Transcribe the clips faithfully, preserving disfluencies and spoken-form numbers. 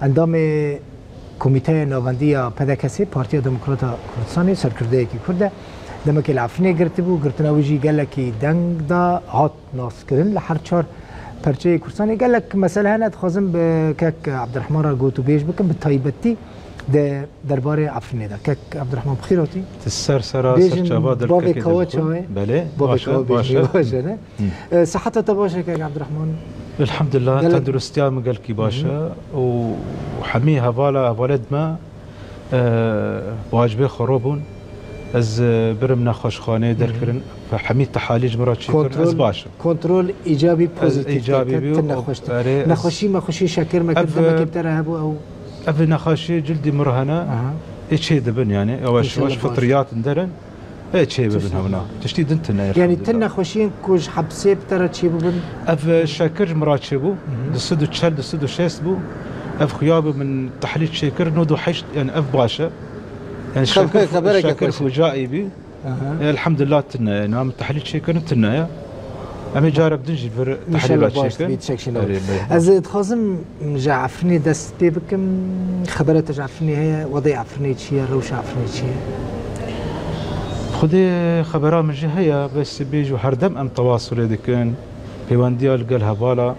Endamê Komîteya Navendî ya P D K S'ê, Partiya Demokrata Kurdistanê, serkirdeyekî Kurd e. Demekê li Efrînê girtibû, girtina wî jî gelekî deng da, hat naskirin li her çar perçeyê Kurdistanê. Gelek mesele hene, dixwazim bi kek Ebdirehman re gotûbêj bikim, bi taybetî di derbarê Efrînê de. Kek Ebdirehman, bi xêr hatî. Ti ser sera, ser çava, dilkekê dilxwe. Belê, bavê kawa bêjin, baş e, ne? Hı. E, siheta te baş e, kek Ebdirehman? Elhamdulillah, tenduristiya min gelkî baş e û hemî hevala, hevalê me, e, bi acibê xwe robûn. Ez, e, birim nexweşxaneyê derkirin. Hemî tehalîl ji min re çêkirin. Ez baş im. Kontrol îcabî, pozîtîf, îcabî bî, tu nexweş te. Erê, ez... Nexweşî mexweşî şeker mekir, ev, demekê bi te re hebû ew. Ev nexweşî cildî min re hene. Ê çê dibin yani. Yavaş yavaş fitriyat derin. Ê çê bibin hewna. Tiştî din tune ye. Yani ti nexweşiyên ku ji hepsê bi te re çê bibin? Ev, e, şekir ji min re çêbû. Hı hı. Du sed û çel, du sed û şêst bû. Ev xuya bû, min tehlîl çêkir, nod û heşt, yani ev baş e. Yani şekir, xebereke xweş e. Şekir xucaî bî. Aha. Elhamdulillah tune ye. Nam tehlîl çêkirin tune ye. Em ê carek din jî vir tehlîla çêkin. Erê, belê. Ez dixwazim ji Efrînê dest pê bikim. Xebera te ji Efrînê heye? Wedê Efrînê çi ye? Rewşa Efrînê çi ye? Xwedê xebera min jî heye, bes bêjû herdem em tewasulê dikin. Pêwendiya li gel hevala.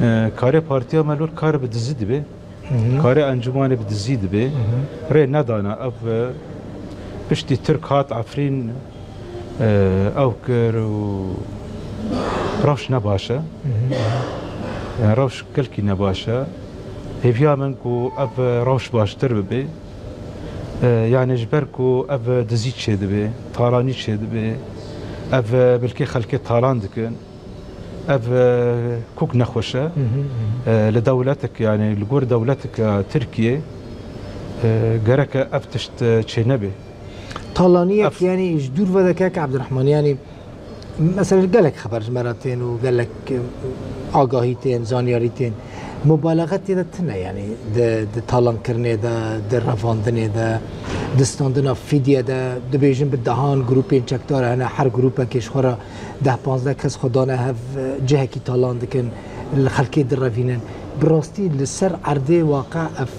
E, karê partiya me lor kar bi dizî dibe. Hı hı. Karê encûmanê bi dizî dibe. Hı hı. Rê nedana ev, e, piştî Tirk hat Efrîn, e, ew kir û rewş ne baş e. Hı hı. Yani rewş gelkî ne baş e. Hêviya min ku ev rewş baştir bibe. E, yani ji ber ku ev dizî çêdibe, talanî çêdibe, ev, e, milkê xelkê talan dikin. Ev, e, kok nexweş e. Hı hı, hı hı. E, li dewletek, yani li gor dewletek, e, Tirkiye, e, gereke ev tişt, e, çênebe. Talaniyek, ev, yani ji dûr ve de kek Ebdirehman, yani mesela gelek xeber ji me re tên û gelek, e, agahî tên, zanyarî tên. Mubalexe tê de tune, yani di, di talankirinê de, di revandinê de, di standina fîdye de, dibêjin bi dehan grûpên çekdar hene, her grûpekê ji xwe re deh panzdeh kes xwe dane hev, cihekî talan dikin, li xelkê direvînin. Bi rastî li ser erdê waqe ev,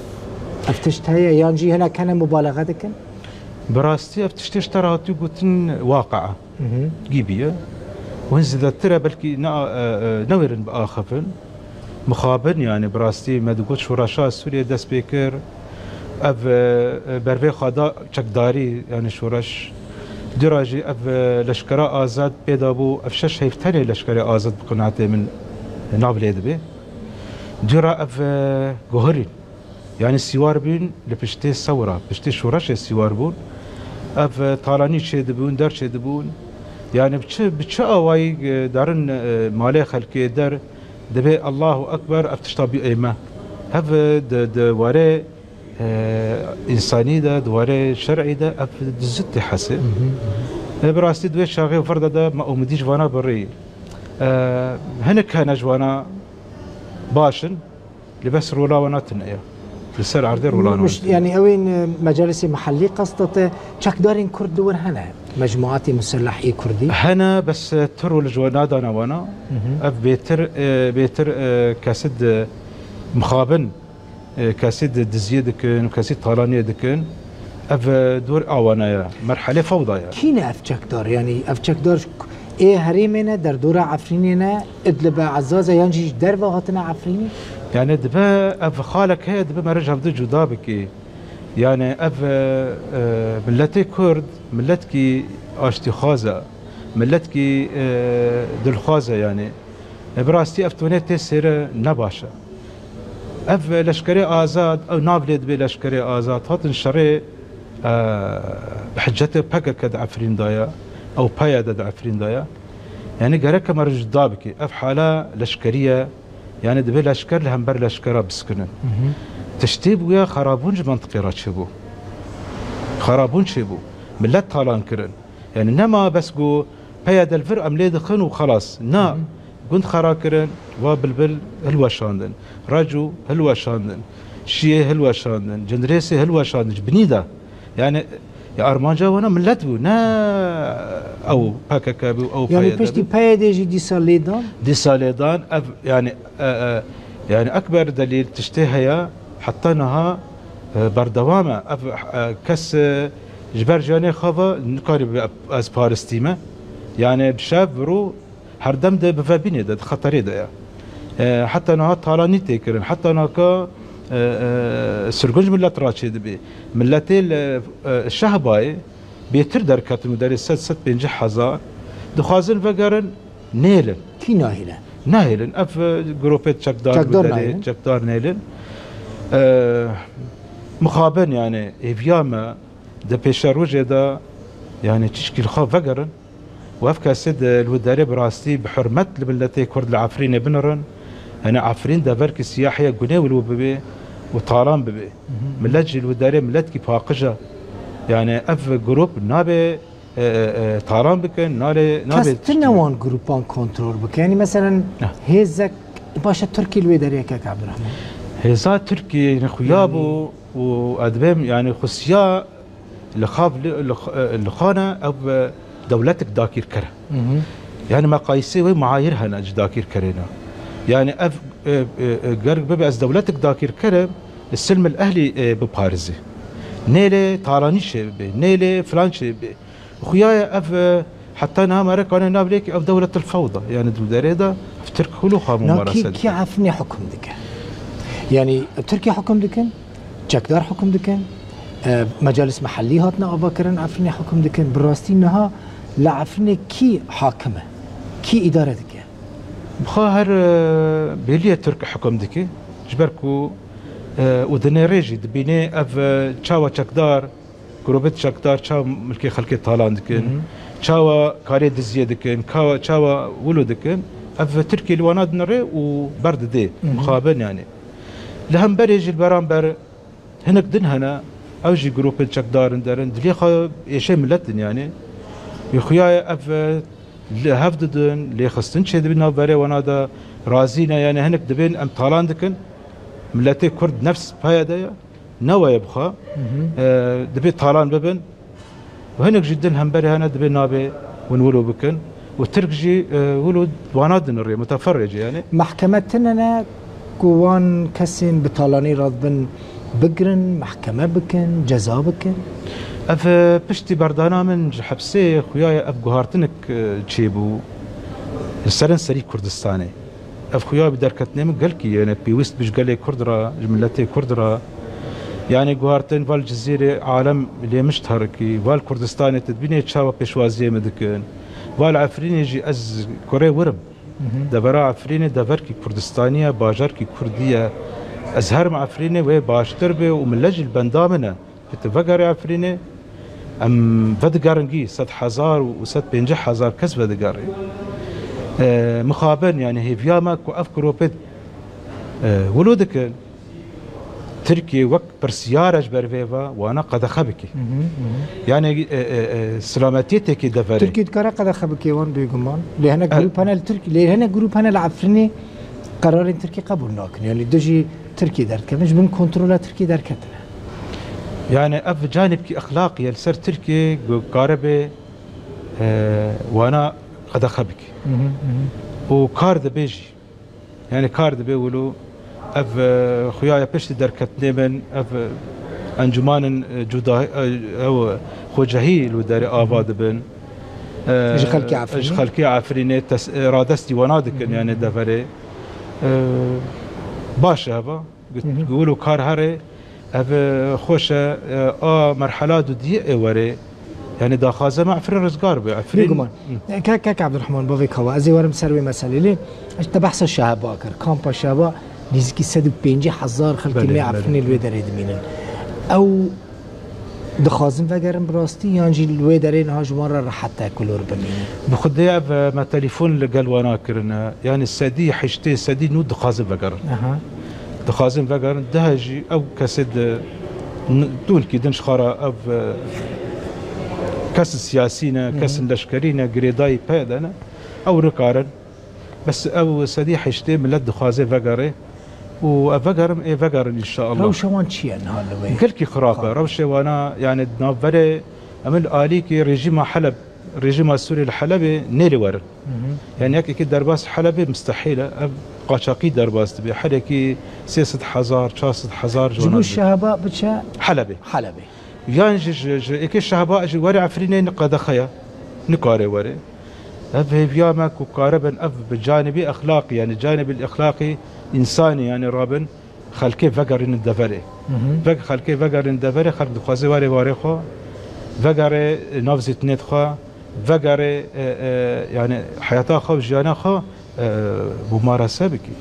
ev tişt heye yan jî hinek hene mubalexe dikin? Bi rastî ev tiştê ji te re hatî gotin waqe e. Hı hı. Gîbî ye. Û hin zêdetir e belkî ne, e, e, newêrin biaxivin. Mixabin, yani bi rastî me digot şoreşa Sûriyê dest pê kir. Ev, e, e, bervê xwe da çekdarî, yani şoreş. Dûra jî ev, e, leşkera azad pêda bû. Ev şeş heyv tenê leşkerê azad bi qinaetê min nav lê dibe. Dûra ev, e, guhirîn. Yani sîwar bûn li piştê sewra, piştê şoreşê sîwar bûn. Ev, e, talanî çêdibûn, der çêdibûn. Yani bi çi, bi çi awayî, e, derin, e, malê xelkê der, Dibê Allahu Ekber, ev tişta bî ê me. Hev di, di warê, e, însanî de, di warê şer'î de ev di zid tê hesê. Hı hı. E, bi rastî di wê çaxê û vir de de me umidî ji vana birî. E, hinek hene ji vana baş in, lê bes rola wana tune ye. Li ser erdê rola wana tune ye. Yani ew ên, e, mecalisê mehellî qesta te, çekdarên Kurd li wir hene? Mecmuatê museleh ê Kurdî? Hene, bes, e, tu rol ji we nadana wana. Hı hı. Ev bêtir, e, bêtir, e, kesî di mixabin, e, kesî di diziyê dikin, kesî talaniyê dikin. Ev, e, dor awana ye. Merhelê fewda ye. Kî ne ev çekdar? Yani ev çekdar ê herêmê ne, derdora Efrînê ne, Idlib e, Ezaz e, yan jî ji derve hatine Efrînê? Yani dibe ev xalek heye, dibe meric hevdu cuda bike. Yani ev, e, e, miletê Kurd, miletkî aştîxwaz e, miletkî, e, dilxwaz e yani. E, bi rastî ev tune tê sêre ne baş e. Ev leşkerê azad, ew nav lê dibê leşkerê azad, hatin şerê, e, bi hicetê P K K di Efrîn de ye, ew P Y D di Efrîn de ye. Yani gerek me re cuda bike. Ev hala leşkerî ye. Yani divê leşker li hember leşkera biskinin. Hı hı. Tiştê bûye xerabûn ji mentiqê re çêbû. Xerabûn çêbû. Millet talan kirin. Yani nema bes ku P Y D li vir em lê dixin û xelas. Na, hı hı, gund xera kirin, va bilbil hilweşandin. Reco hilweşandin. Şiyê hilweşandin. Cindirêsê hilweşandin. Ji binî de. Yani, ya armanca wana millet bû, ne ew P K K bû, ew P Y D bû. Yani piştî P Y D jî dîsa lêdan? Dîsa lêdan, ev, yani, e, e, Yani ekber delîl tiştê heye, heta niha, e, berdewam e. Ev, e, kes, e, ji ber jiyanê xwe ve nikarî bibe ez paristî me. Yani bi şev, bi rû, her dem de bi vebînê de, di xeterê de ye. E, heta niha talanî tê kirin, heta niha, e, e, sirgûn ji milet re çêdibe. Miletê li, e, Şehbayê bêtir derketin û derê sed, sed pêncî hezar dixwazin vegerin, nêlin. Kî nahêle? Nahêlin. Ev, e, grûpê çekdar Çekdar bi derê nahêlin. Çekdar nêlin. E, mixabin, yani, hêviya me di pêşerojê de, yani, çişkî li xwe vegerin. Û ev kesê di li wî derê bi rastî bi hurmet li miletê Kurd li Efrînê binirin. Yani Efrîn deverkî siyahî ye, gunê wilo bibe û talan bibe. Hı hı. Milet jî li wî derê miletkî paqij e. Yani ev grûp nabe, e, e, e, talan bikin, nale, nabe Kes tune wan grûpan kontrol bike. Yani meselen Heh. hêzek, başe Tirkî li wê derê kek Abdurrahman. Hêza Tirkî, yani, xuya Yani bû û ez dibêm, yani, xusiya li xav, li, li, li xane ev, e, dewletek dakîrker e. Hı hı. Yani meqayîsê wê muayir hene ji dakîrkerê ne. Yani ev, e, e, e, gerek bibe ez dewletek dakîrker e, silm el ehlî, e, biparêzî. Nêlê talanî çêbibe, nêlê filan çêbibe. Xuya ye ev, e, heta niha mere kane navlêkî ev dewletel fewda. Yani di derê de ev Tirk hulu xamu Na mara kî, ser kî dike. Efrînê hukum dike? Yani Tirkiye hukum dikin? Çekdar hukum dikin, e, mecalis mehellî hatine avakirin, Efrînê hukum dikin. Bi rastî niha li Efrînê kî hakim e? Kî îdare dike? Bixa her, e, bêliye Tirk hukum dike. Ji ber ku, e, û dinêrê jî dibînê ev, e, çawa çekdar, grûbet çekdar çawa milkê xelkê talan dikin, Hı hı. çawa karê diziyê dikin, kawa-, çawa wilo dikin. Ev Tirkiye li wana dinêrê û berdidê, Hı hı. mixabin yani. Li hemberê jî li beramber Hinek din hene, ew jî grûpên çekdar in derin, dilê xwe êşê milet in yani. Wî xuya ye ev, e, li hev didin, lêxistin çêdibin navberê wana de razî ne, yani hinek dibên em talan dikin. Miletê Kurd nefs peye de ye, ne weye bixa, Hı hı. e, dibê talan bibin. Û hinek jî din hemberê hene dibê nabê hûn wilo bikin. Û Tirk jî, e, wilo wana dinirê, muteferricê yani. Mehkeme tune ne ku wan kesên bi talanî radibin bigirin, mehkeme bikin, ceza bikin? Ev, e, piştî berdana min ji hepsê xuya ye ev guhartinek, e, çêbû li serenserî Kurdistanê. Ev xuya bi derketinê min gelkî yene pêwîst bi ji gelê Kurd re, ji miletê Kurd re. Yani guhartin val Cizîrê alem lê min ji terikî, val Kurdistanê tu dibînê çawa pêşwaziyê min dikin. Val Efrînê jî ez kurê wir im. Hı hı. Devera Efrînê deverkî Kurdistaniye, bajarkî Kurdî ye. Ez herim Efrînê wê baştir be û millet jî li benda min e. Ku tu vegerê Efrînê, em vedigerin gî sed hezar û sed pêncî hezar kes vedigerê. E, mixabin, yani hêviya me ku ev grûpê, e, wilo dikin, Tirkiye wek pirsiyar e ji ber vê ve, wana qedexe bike. Hı hı, hı hı. Yani, e, e, e, selametiyê têkê deverê. Tirkiye dikare qedexe bike wan bêguman. Lê hinek E, grûp hene li Tirk-, lê hinek grûp hene li Efrînê qerarên Tirkî qebûl nakin. Yani dijî Tirkiyê derdikevin, ji bin kontrola Tirkiyê derketine. Yani ev canibkî exlaqî ye li ser Tirkiyê ku karibe, e, wana qedexe bike. Hı hı, hı hı. Û kar dibe jî. Yani kar dibe wilo ev, e, xuya ye piştî derketinê min, ev, e, encûmanên, e, cuda, e, ew, e, xwecehî li derê ava dibin. E, Ji xelkê Efrînê? Ji xelkê Efrînê tes-, e, radestî wana dikin, Hı hı. yani deverê. E, baş e heva. Gu-, Hı hı. gu wilo kar here, ev, e, xweş e, e, a merhela dudiyê ê were. Yani daxwaze me Efrîn rizgar be. Efrîn Bêguman. Hı. Kek, kek Abdurrahman, bavê Kawa, ez ê werim ser wê meselê. Lê te behsa Şeheba kir. Kampa Şeheba nêzîkî sed û pêncî hezar xelkê Belê, me belê. Efrînê li wê derê dimînin. Ew Dixwazin vegerin bi rastî, yan jî li wê derê niha ji wan re rehet e ku li wir bimînin? Bi xwedê ev, e, me telefon li gel wana kirine. Yani sedî heştê, sedî nû dixwazin vegerin. Aha. Dixwazin vegerin. Dihe jî ew kesê di n-, tûlkî din ji xwe re ev, e, kes siyasî ne, Hı hı. kes leşkerî ne, girêdayî peye de ne. Ew nikarin. Bes ew sedî heştê milet dixwaze vegerê û ev vegerin, ê vegerin înşallah. Rewşa wan çi ye niha li wê? Gelkî xirab e. Xirab. Rewşê wana, yani di navberê em li alîkî rejîma Heleb Rejîma Sûrî li Helebê nêlê werin. Hı hı. Yani yek êkê derbas Helebê mustehîl e. Ev qaçaqî derbas dibe. Her yekî sê sed hezar, çar sed hezar ji Ji wan bo dibe. Şehaba biçe Helebê. Helebê. Yan ji, ji, ji êkê Şehaba ji were Efrînê ni qedexe ye. Nikare were. Ev hêviya me ku karibin ev bi canibî exlaqî, yani canibî exlaqî însanî yani rabin. Xelkê vegerînin deverê. Hı hı. Veg-, xelkê vegerînin deverê, xelk dixwaze were warê xwe, vegere nav zîtinê xwe, vegere, e, e, yani heyata xwe û jiyana xwe, e, mumarese bikî.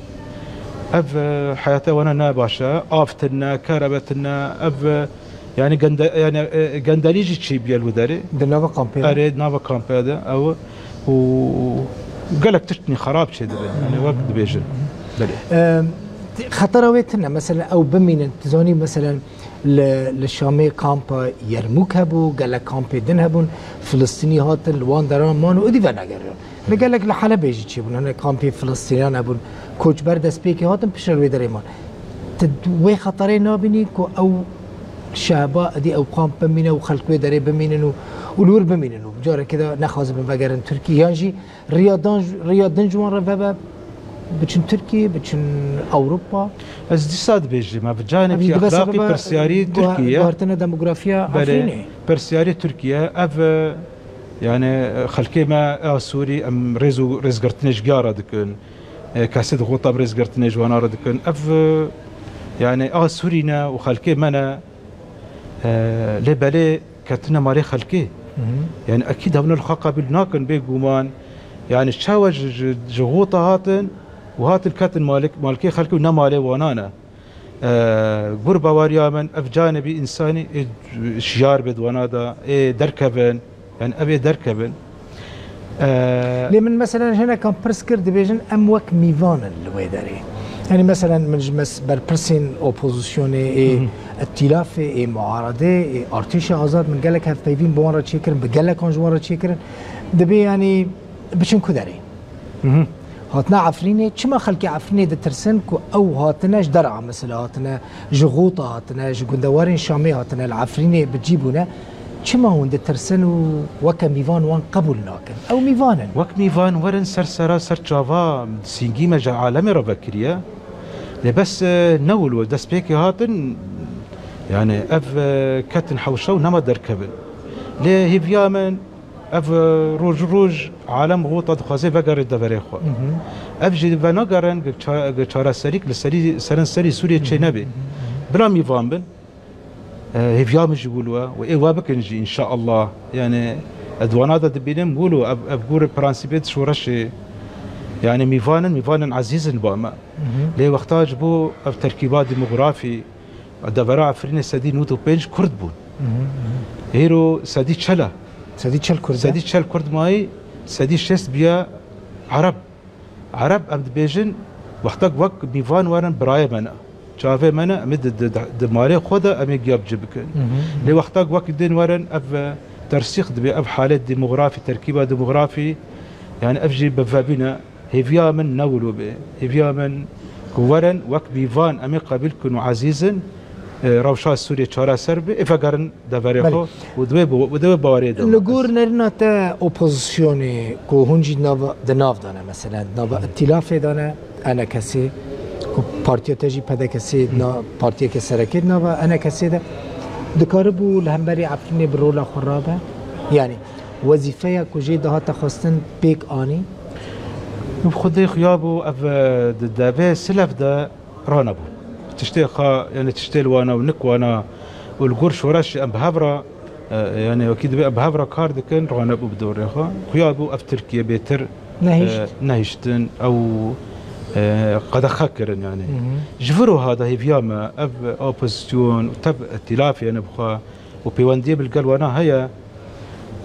Ev, e, heyata wana ne baş e, av tune, kerebe tune, ev, e, yani gende-, yani, e, gendelî jî çêbûye li wî derê. Di nava kampê de? Erê, nava kampê de, ew û gelek tiştî xerab çêdibe, yani wek dibêjin. Belê. Em, xetera wê tune, mesela ew bimînin, tu zanî, mesela li, li Şamê kampa Yermûk hebû, gelek kampê din hebûn, Filistînî hatin, li wan deran man û êdî venegeriyan. Li gelek li Helebê jî çêbûn, hene kampê Filistîniyan hebûn, koçber destpêkê hatin, piştre li wê derê man. Tu wê xeterê nabînî ku ew Şehaba êdî ew kamp bimîne û xelk wê derê bimînin û, û li wir bimînin û carekê de nexwazibin vegerin Tirkiyê, yan jî riya dan, riya din ji wan re vebe biçin Tirkiyê, biçin Ewropa? Ez dîsa dibêjim, ev Ev jî canekî dibe exlaqî sebeba pirsiyarî guha-, Tirkiyê ye. Guhertina demografiya Belê, Efrînê. Pirsiyarî Tirkiyê, ev, e, yani, e, xelkê me a Sûrî, em rêz û rêzgirtinê ji giya re dikin. E, kesê dixweta bi rêzgirtinê ji wana re dikin. Ev, e, yani, a Sûrî ne û xelkê me ne. E, lê belê ketine malê xelkê. Hı hı. Yani, ekîd hewna li xwe qebûl nakin, bêguman. Yani, çawa ji, ji, ji Xûta hatin û hatin ketin malik-, malkê xelkê û ne malê wana ne. E, gur baweriya min, ev canibî însanî ê şiyar bê di wana de, ê derkevin. Yani, ev ê derkevin. E, Lê min, meselen, hinekan pirs kir, dibêjin, em wek mîvan in li wê derê. Yani, meselen, min ji mes-, berpirsên opozisyonê, ê Hı hı. îtîlafê, ê muaredê, ê artêşa azad, min gelek hevpeyvîn bi wan re çêkirin, bi gelekan ji wan re çêkirin. Dibê, yani, biçin ku derê? Hı hı. Hatine Efrînê, çima xelkê Efrînê ditirsin ku ew hatine ji dera, mesela hatine ji Xûta hatine, ji gundewarên Şamê hatine, li Efrînê bi cî bûne, çima hûn ditirsin û weke mîvan wan qebûl nakin? Ew mîvan in. Wek mîvan werin ser sera, ser çava, sîngî me ji alemê re vekiriye. Lê bes, e, ne wilo, destpêkê hatin, yani ev, e, ketin hewşa û nema derkevin. Lê hêviya min, ev, e, roj roj alem Xûta dixwaze vegere deverê xwe. Hı hı. Ev jî venagerin, ge ça-, ge çareserîk li serî, serin serî Sûriyê Hı hı, çê nebe. Hı hı, hı hı. Bila mîvan bin, e, hêviya min jî wilo e û ê we bikin jî, înşaallah. Yani, ez di wana de dibînim wilo, ev, ev gor prensîbê di şoreşê. Yani, mîvan in, mîvan in ezîz in ba me. Hı hı. Lê wexta ji bo ev terkîba demografî, devera Efrînê sedî nod û pênc Kurd bûn. Hı hı, hı hı. Hêro sedî çel e. Sedî çel Kurd e? Sedî çel Kurd mayî, sedî şêst biye Ereb. Ereb, em dibêjin, wextek wek mîvan werin birayê me ne. Çavê me ne, em ê di, di, di, di malê xwe de em ê giya bi cih bikin. Hı hı, hı. Lê wextek wek din werin, ev, e, tersîx dibe, ev halet demografî, terkîba demografî, yani ev jî bi vebîne. Hêviya min ne wilo be. Hêviya min ku werin wek mîvan em ê qebîl kin û ezîz in, e, rewşa Sûriyê çareser be, ê vegerin deverê Belê. Xwe û di wê bo-, û di wê bawerê de Li me. Gor nerina te opozisyonê ku hûn jî di nav, di nav de ne, mesela di nava Hı. îtîlafê de ne, E N K S, ku partiya te jî P D K S, Hı. na, partiyeke sereke di nava E N K S de, dikaribû li hemberî Efrînê bi rola xwe rabe? Yani, wezîfeya ku jê dihate xwestin pêk anî? Bi Xwedê xuya bû, ev, e, di devê Silef de ranebû. Tiştê xwe, yani tiştê li wana û nik wana û li gor şoreş em bi hev re, e, yani wekî dibê em bi hev re kar dikin, ranebû bi dorê xwe. Xuya bû ev Tirkiye bêtir, Nehişt. e, nehiştin, ew, e, qedexe kirin yani. Hı hı. Ji vir wiha de hêviya me ev opozisyon û tev îtîlafê yani bi xwe û pêwendiyê bi li gel wana heye.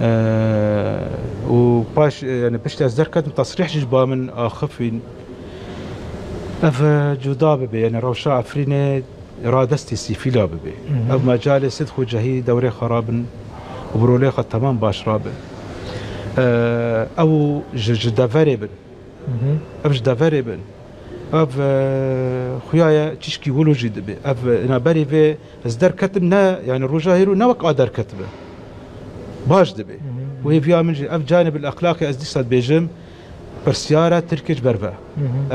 Eee, û paş, e, yani piştî ez derketim, tesrîh jî ji ba min axifîn. Ev, e, cuda bibe, yani rewşa Efrînê radestê sîfîla bibe. Hı hı. Ev mecalê Sêd Xocehî dewrê xwe rabin û bi rolê xwe temam baş rabin. Eee, ew ji, ji deverê bin. Hı hı. Ev ji deverê bin. Ev, e, xuya ye, çişkî wilo jî dibe. Ev, e, ina berî vê ez derketim ne, yani roja hêro ne wek a derketibe. baş dibe. Û hêviya min jî ev canibil exlaqî ez dîsa dibêjim, pirsyara Tirkiyê ji ber ve.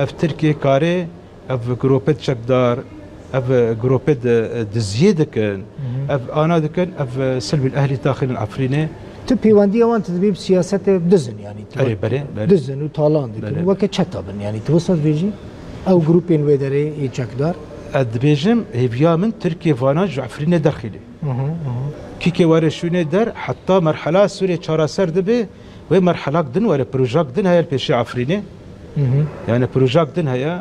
Ev Tirkiyê karê ev gropê çekdar, ev gropê di, diziyê dikin, ev ana dikin, ev silmîl ehlî taxînin Efrînê. Tu pêwendiya wan tu dibî bi siyasetê dizin, yanî tu Erê, belê, belê. Dizin û talan dikin. Belê. Weke çeta bin, yanî tu wisa dibêjî, ew grûpên wê derê yê çekdar. Ez dibêjim, hêviya min Tirkiye vana ji Efrînê derxîne. Kîkê were şûnê der, heta merhela Sûriyê çareser dibe, wê merhelak din were, projak din heye li pêşê Efrînê. Yani projak din heye,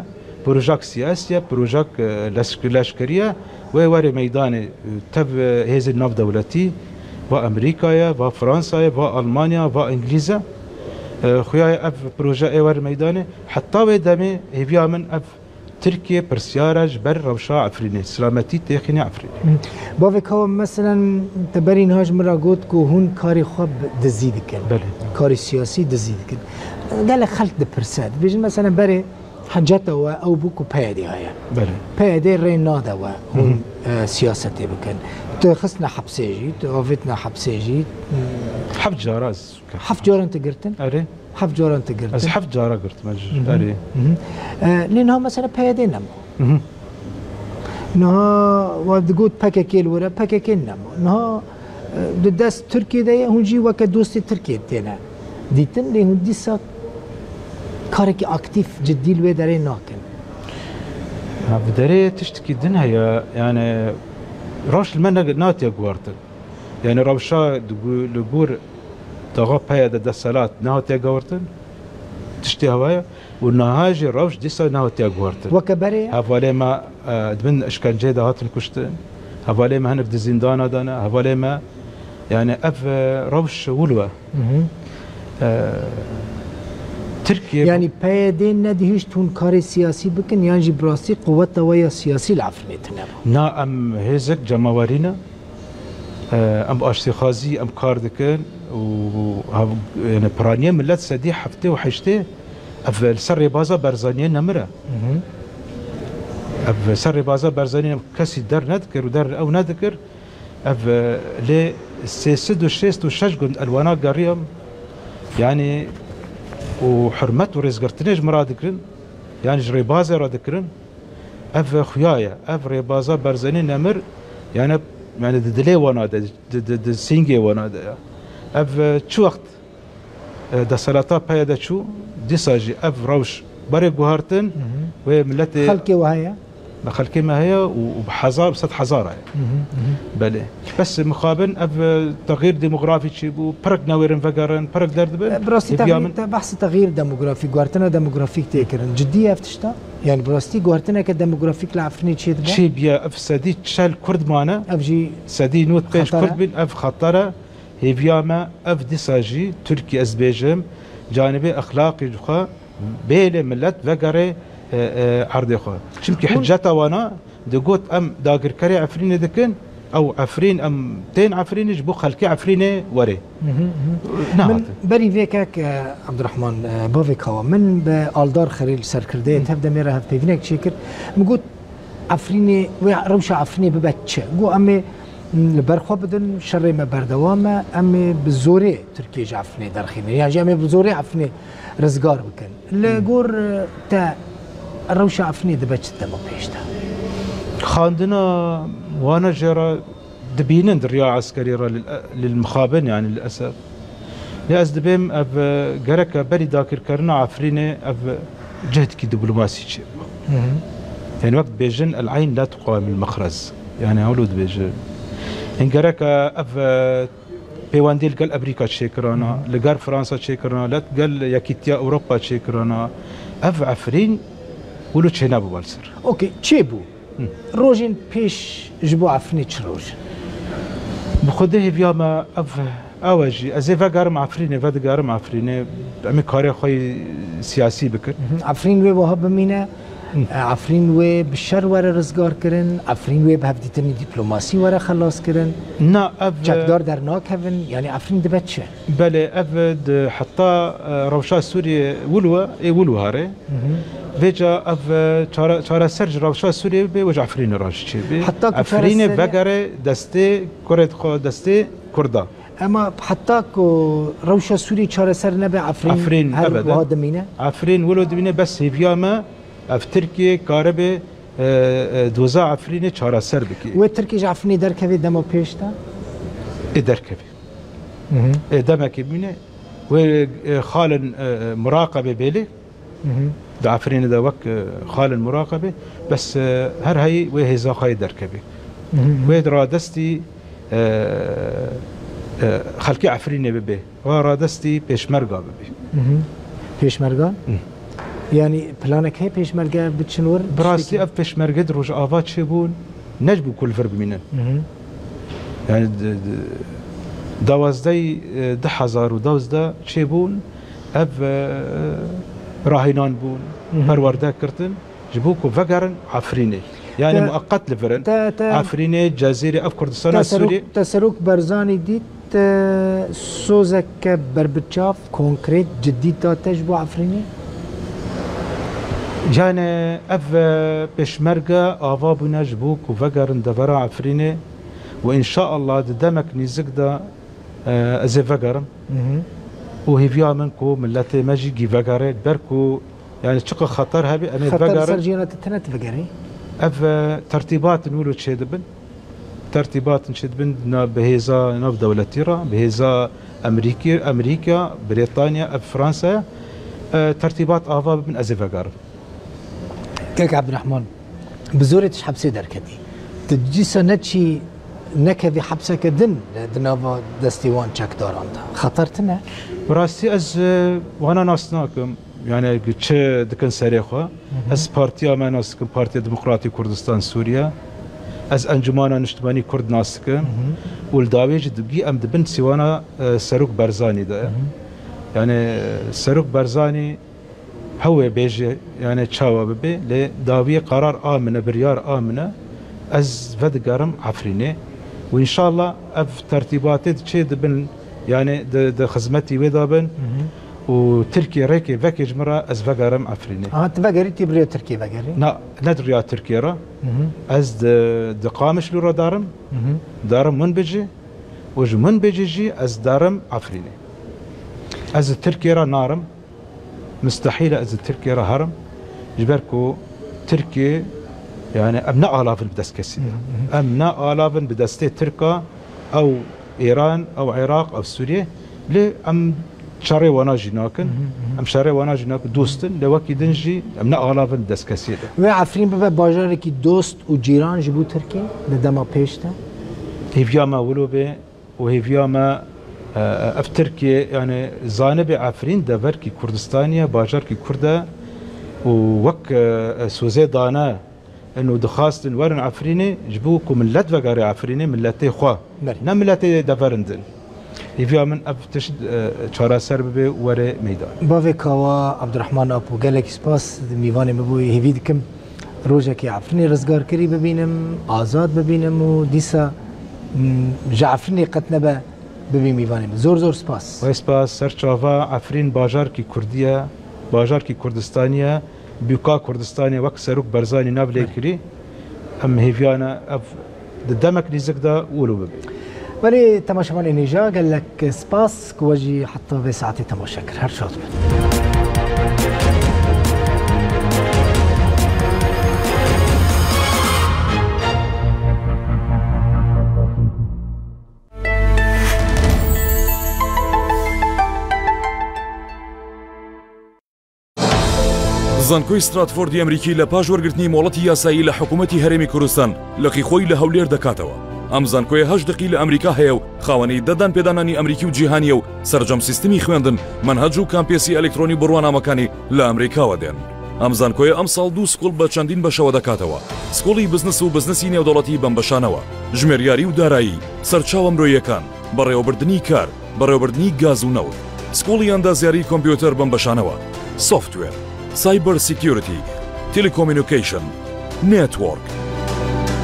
projak siyasî ye, projak, e, leşk-, leşkerî ye, wê were meydanê, e, tev, e, hêzên navdewletî, va Amerîka ye, va Fransa ye, va Almanya, va Îngilîz e. E, xuya ye ev proje ê were meydanê. Heta wê demê hêviya min ev Tirkiye pirsyara ji ber rewşa Efrînê, silametî têxîne Efrînê. Bavê Kawa, meselen, te berî niha ji min re got ku hûn karê xwe bi dizî dikin. Belê. Karê siyasî dizî dikin. Gelek xelk dipirse. Dibêjin, meselen, berê heceta we ew bû ku P Y D heye. Belê. P Y D rê nade we hûn, e, siyasetê bikin. Tu xistine hepsê jî, tu avêtine hepsê jî. Heft cara ez Heft caran te girtin? Erê. Heft caran te girtin? Ez heft cara girtime ji, erê. E, lê niha mesela P Y D nema. Niha we digot P K K li wir e, P K K nema. Niha, e, di dest Tirkiyê de ye, hûn jî weke dostê Tirkiyê têne dîtin, lê hûn dîsa karekî aktîf, cidî li wê derê nakin. Ha, bi derê tiştekî din heye, yani rewş li me ne-, nehatiye guhartin. Yani rewşa di gu-, li gor daxa P Y D desthilat nehatiye guhartin. Tiştê hewa ye. Û niha jî rewş dîsa nehatiye guhartin. Weke berê? Hevalê me, e, di bin işkenceyê de hatin kuştin. Hevalê me hinek di zîndana de ne. Hevalê me, yani ev, e, rewş wilo ye. E, Tirkiye Yani P Y D nedihişt hûn karê siyasî bikin, yan jî bi rastî quweta we ya siyasî li Efrînê tune bû? Na, em hêzek cemawerî ne. E, em aştîxwazî, em kar dikin û hev-, yani piraniyê millet sedî heftê û heştê ev li ser rêbaza Berzaniyê nemire. Ev li ser rêbaza Berzaniyê kesî der nedikir û der ew nedikir. Ev, e, lê sê sed û şêst û şeş gund elwana geriyam, yani û hurmet û rêzgirtinê ji min re dikirin, yani ji rêbazê re dikirin. Ev xuya ye. Ev rêbaza Berzanî nemir, yani, yani di dilê wana de, di, di, di sîngê wana de ye. Ev, e, çi wext, e, desthilata P Y D çû, dîsa jî ev rewş berê guhartin, wê miletê Xelkê we heye? Me xelkê me heye û, û bi hezar, bi sed hezar heye. Belê. Bes mixabin ev, e, texyîr demografî çêbû, pirek newêrin vegerin, pirek derdibin. E, bi rastî Hêviya texyîr, min te behsî texyîr demografî, guhertina demografîk tê kirin. Cidî ye ev tişta? Yani bi rastî guhertineke demografîk li Efrînê çêdibe? Çêbiye, ev sedî çel Kurd mane. Ev jî Sedî nod pênc xeter e? Kurd bin, ev xeter e. Hêviya me ev dîsa jî Tirkiye, ez dibêjim, canibê exlaqî ji xwe bêlê millet vegerê, e, e, erdê xwe. Çimkî Hûn hiceta wana digot, em dagirkerê Efrînê dikin, ew Efrîn, em tên Efrînê, ji bo xelkê Efrînê werê. Nehatin. Min berî vê kek, e, Abdurrahman, e, bavê Kawa, min bi Aldar Xelîl serkirdeyê tev demê re hevpeyvînek çêkir. Min got, Efrînê, wê rewşa Efrînê bibe çi? Got, em ê, m, li ber xwe bidin, şerê me berdewam e, em ê bi zorê Tirkiyê ji Efrînê derxînin. Yan jî em ê bi zorê Efrînê rizgar bikin. Li gor, e, te rewşa Efrînê dibe çi dema pêş de? Xandina wana jê re dibînin di riya eskerî re lil, lil mixabin, yani lil esef. Ya ez dibêm ev, e, gereke berî dakirkerina Efrînê ev cehdekî diplomasî çêbibe. Yani wek dibêjin, el eyn la tuqawimul mexrez. Yani hewlo dibêjin. Hîn gereke ev, e, pêwendî li gel Amerîka çêkirana, li gel Fransa çêkirana, li gel Yekîtiya Ewropa çêkirana. Ev Efrîn wilo çênebiba li ser. Okey, çêbû. Rojên pêş ji bo Efrînê çi roj in? Bi xwedê hêviya me ev, ew e jî. Ez ê vegerim Efrînê, vedigerim Efrînê. Em ê karê xwe yî siyasî bikin. Efrîn wê wiha bimîne? E, Efrîn wê bi şer were rizgar kirin? Efrîn wê bi hevdîtinî dîplomasî were xelas kirin? Na, ev, e, Çekdar dernakevin? Yani Efrîn dibe çi? Belê, ev di heta, e, rewşa Sûriyê wilo, ê wilo here. Vêca ev, e, çare-, çareser ji rewşa Sûriyê bê, wê ji Efrînê re jî çêbê. Heta ku Efrînê çareserê vegere destê kurê xwe, destê Kurda. Ema heta ku rewşa Sûriyê çareser nebe, Efrîn Efrîn her ebeden wiha dimîne? Efrîn wilo dimîne, bes hêviya me ev Tirkiye karibe, e, e, doza Efrînê çareser bike. Wê Tirkî ji Efrînê derkeve dema pêş de? Ê derkeve. Hı hı. Ê demekê bimîne, wê, e, xalên, e, e, muraqebê bêlê. Hı hı. Di Efrînê de wek, e, xalên muraqebê, bes, e, her heyî wê hêza xwe yê derkevî. Hı hı. Wê radestî, e, e, xelkê Efrînê bibe. Wa radestî pêşmerga bibe. Hı hı. Pêşmerga? Hı. Yanî planek heye pêşmerge biçin wir? Bi rastî ev pêşmerge di Rojava çêbûn, ne ji bo ku li vir bimînin. Hı hı. Yani di, di, dawazdey, e, du hezar û dawzdeh çêbûn, ev, e, rahînan bûn, Hı hı. perwerde kirtin, ji bo ku vegerin Efrînê. Yani Te, mueqqet li vir in. te, te, Efrînê, Cezîrê, ev Kurdistana te Serok, Sûriyê. Te Serok Berzanî dît, e, sozeke berbiçav, konkret, cidî date ji bo Efrînê? Yani ev, e, pêşmerge ava bûne ji bo ku vegerin devera Efrînê û înşaallah di demek nîzik de, e, ez ê vegerim. Hı hı. Û hêviya min ku miletê me jî gî vegere, ber ku yani çiqa xeter hebe, em ê Xeter li ser vegerin. Jiyana te tine tu vegerî? Ev, e, tertîbatin wilo çêdibin. Tertîbatin çêdibin na, bi hêza navdewletî re, bi hêza Emerîkî, Emerîka, Brîtanya, ev Fransa, e, tertîbat ava bibin, ez ê vegerim. Kek Ebdurehman, bi zorê tu ji hepsê derketî. Tu dîsa neçî nekevî hepseke din di nava destê wan çekdaran de. Xeter tine? Bi rastî ez, e, wana nas nakim. Yani çi dikin serê xwe. Hı hı. Ez partiya me nas dikim, Partiya Demokratî Kurdistan Sûriye. Ez Encumana Niştimanî Kurd nas dikim. Hı hı. Û li dawê jî dibî em di bin sîwana, e, Serok Berzanî de. Hı hı. Yani Serok Berzanî hew ê bêje, yani çawa bibe, lê dawiyê qerar a min e, biryar a min e. Ez vedigerim Efrînê. Û înşallah ev tertîbatê di çê dibin, yani di, di xizmetî wê de bin. Hı hı. Û Tirkiye rêkê vekê ji min re ez vegerim Efrînê. Aha, tu vegerî, tê bi rêya Tirkiye vegerî? Na, ne di rêya Tirkiye re. Hı hı. Ez di, di Qamişlo re darim. Hı hı. Darim Minbicê. Û ji Minbicê jî ez darim Efrînê. Ez di Tirkiye re narim. Mistehîl e ez di Tirkiye re herim. Ji ber ku Tirkiye, yani em ne alavin bi dest kesî de. Hı hı. Em ne alavin bi destê Tirka, ew Îran, ew Iraq, ew Sûriye. Lê em şerê wana jî nakin. Hı hı, hı hı. Em şerê wana jî nakin. Dost in, lê wekî din jî em ne alavin bi dest kesî de. Wê Efrîn bibe bajarekî dost û cîran ji bo Tirkiye di dema pêş de? Hêviya me wilo be û hêviya me, e, ev Tirkiye, yani zanibe Efrîn deverkî Kurdistanî ye, bajarkî Kurd e û wek, e, sozê dane, ino dixwastin werin Efrînê, ji bo ku millet vegere Efrînê, milletê xwe, Belê. ne milletê deverin din. Hêviya min ev tişt, e, çareser bibe û were meydan. Bavê Kawa Abdurrahman Apo, gelekî spas, mîvanê min bûyî, hêvî dikim rojekê Efrînê rizgarkirî bibînim, azad bibînim û dîsa, m, ji Efrînê qet nebe bibî mîvanê min. Zor zor spas. Wê spas, ser çava Efrîn bajarkî Kurdî ye, bajarkî Kurdistanî ye. Bûka Kurdistanê wek Serok Berzanî nav lê Belê. kirî, em hêviyane ev di demek nîzik de wilo bibe. Belê, temaşevanên hêja, gelek spas ku we jî heta vê saetê temaşe kir. Her şad bin. زانکۆی ستراتفۆردی ئەمریکی لە پاش وەرگرتنی مۆڵەتی یاسایی لە حکوومەتی هەرێمی کوردستان لقی خۆی لە هەولێر دەکاتەوە. ئەم زانکۆیە هەشت لقی لە ئەمریکا هەیە و خاوەنی دە دانپێدانانی ئەمریکی و جیهانیە و سەرجەم سیستمی خوێندن، مەنهەج و کامپێسی ئەلکترۆنی و بڕوانامەکانی لە ئەمریکاوە دێن. ئەم زانکۆیە ئەمساڵ دوو سکوڵ بە چەندین بەشەوە دەکاتەوە. سکوڵی بزنس و بزنسی نێودەوڵەتی بەم بەشانەوە، ژمێریاری و دارایی، سەرچاوە مرۆییەکان، بەڕێوەبردنی کار، بەڕێوەبردنی گاز و نەوت، سکوڵی ئەندازیاری کۆمپیوتەر بەم بەشانەوە، سۆفتوێر، سایبەر سیکیورتی، تێلیکۆمینیکەیشن، نێتوۆرک.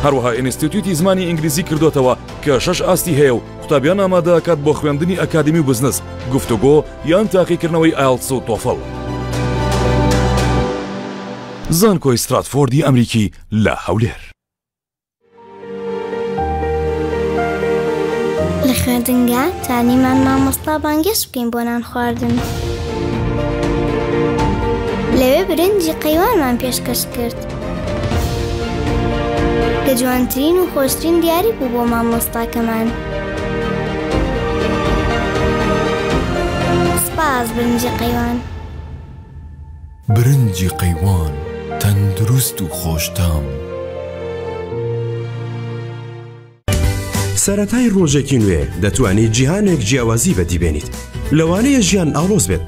هەروەها ئینستیتوتی زمانی ئینگلیزی کردوتەوە کە شەش ئاستی هەیە و قوتابیان ئامادە ئەکات بۆ خوێندنی ئەکادیمی و بزنس، گفتوگۆ یان تاقیکردنەوەی ئایلتس و تۆفل. زانکۆی ستراتفۆردی ئەمریکی لە هەولێر. Erdinga, توانیمان مامۆستا بانگێش بکەین بۆ نان خواردن. لەوێ برنجی قەیوانمان پێشکەش کرد، کە جوانترین و خۆشترین دیاری بوو بۆ مامۆستاکەمان. سپاس، برنجی قەیوان. برنجی قەیوان، تەندروست و خۆشتام. سەرەتای ڕۆژێکی نوێ دەتوانیت جیهانێک جیاوازی بەدی بێنیت. لەوانەیە ژیان ئاڵۆز بێت،